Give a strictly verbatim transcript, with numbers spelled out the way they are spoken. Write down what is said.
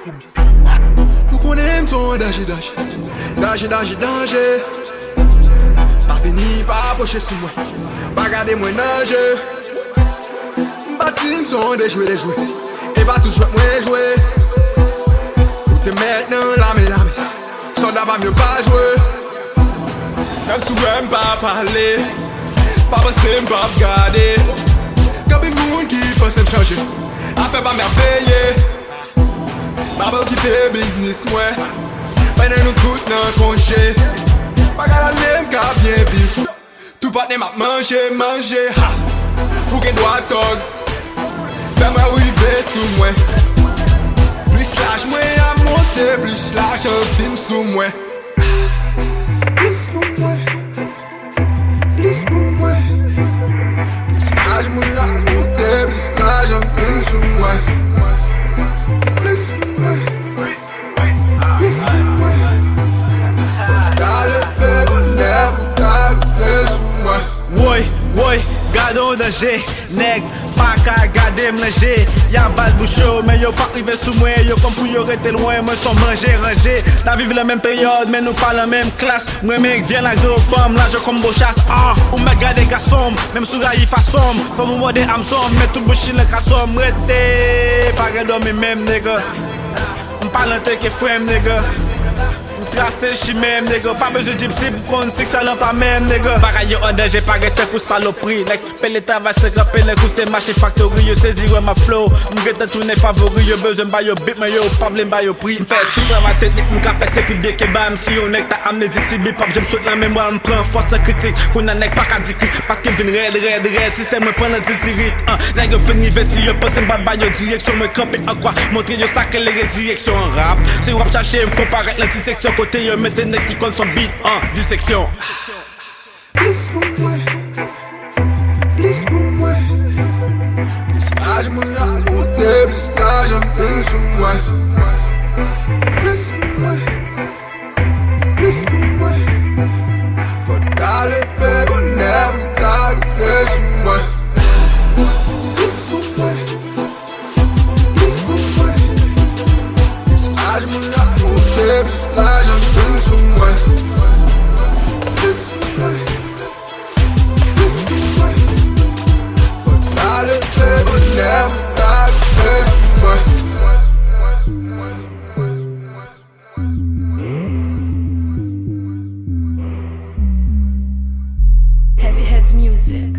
Ou konnen m se yon danje, danje, danje, danje, danje. Pa vini, pa apwoche sou mwen, pa gade mwen nan je. M pa di m se yon dejwe, dejwe, e pa tout jwèt mwen jwe. Ou te mèt nan lame, lame, sòlda pa m yo pa jwe. Menm si w wè m pa pale, pa panse m p ap gade. Gen anpil moun ki panse m chanje, afè pa m y ap veye. M ap okipe biznis mwen, pandan nou tout nan konje. Pa gade m ka byen viv. Tou patnè m ap manje, manje, ha. Ou gen dwa tòg, fè mwen rive sou mwen. Plis laj mwen ap monte, plis lajan vin sou mwen. Plis pou mwen, plis pou mwen. Plis laj mwen ap monte, plis lajan vin sou mwen. Plis pou mwen, plis pou mwen. Fò ta leve bonè pou ta rive sou mwen. Woy, woy, gade yon danje, nèg pa ka gade m nan je. Y a bal bouch yo, men yo p ap rive sou mwen. Yo konn pou yo rete lwen, mwen se yon manje ranje. N a viv nan menm peryòd, men nou pa nan menm klas. Mwen renmen vyann ak do fanm, lajan kòm bochas. Ah, ou mèt gade gason m, menm si w rayi fason m. Fanm ou mòde amzon m, men tout bouch li nan kason m. Rete, pa gen dòmi menm, nèg. M pa lente ke frè m, nèg. M trase chimen m, nèg. Pa bezwen di m si m konn si k sa lan pa menm, nèg. Bagay yo an danje, pa gen tan pou salopri, nèg. Pele travay se kanpe, nèg ou se mache faktori, yo sezi wè m ap flow. M gentan tounen favori, yo bezwen m ba yo beat, men yo pa vle m ba yo pri. M fè tout travay teknik, m ka pèse pi byen ke ba m. Si yon nèg ta amnezik, si beat p ap janm sot nan memwa, m pran fòs nan kritik. Kounye a nèg pa ka di ki, paske m vin rèd, rèd, rèd. Sistèm mwen pran nan zizirit. Ah, nèg yo fin rive, si yo panse m pa ba yo direksyon, mwen kanpe an kwa. Montre yo sa k rele rezireksyon an rap. Si w ap chache m, fò parèt nan diseksyon kote yo mete nèg ki konn fè beat an diseksyon. Plis pou mwen, plis pou mwen. Plis laj mwen ap monte, plis lajan vin sou mwen. Plis pou mwen, plis pou mwen. Fò ta leve bonè pou ta rive sou mwen. Plis pou mwen, plis pou mwen. Plis laj mwen ap monte, plis lajan vin sou mwen. Plis pou mwen, plis pou mwen. Fò ta leve bonè pou ta rive sou mwen. Heavy Heads Music.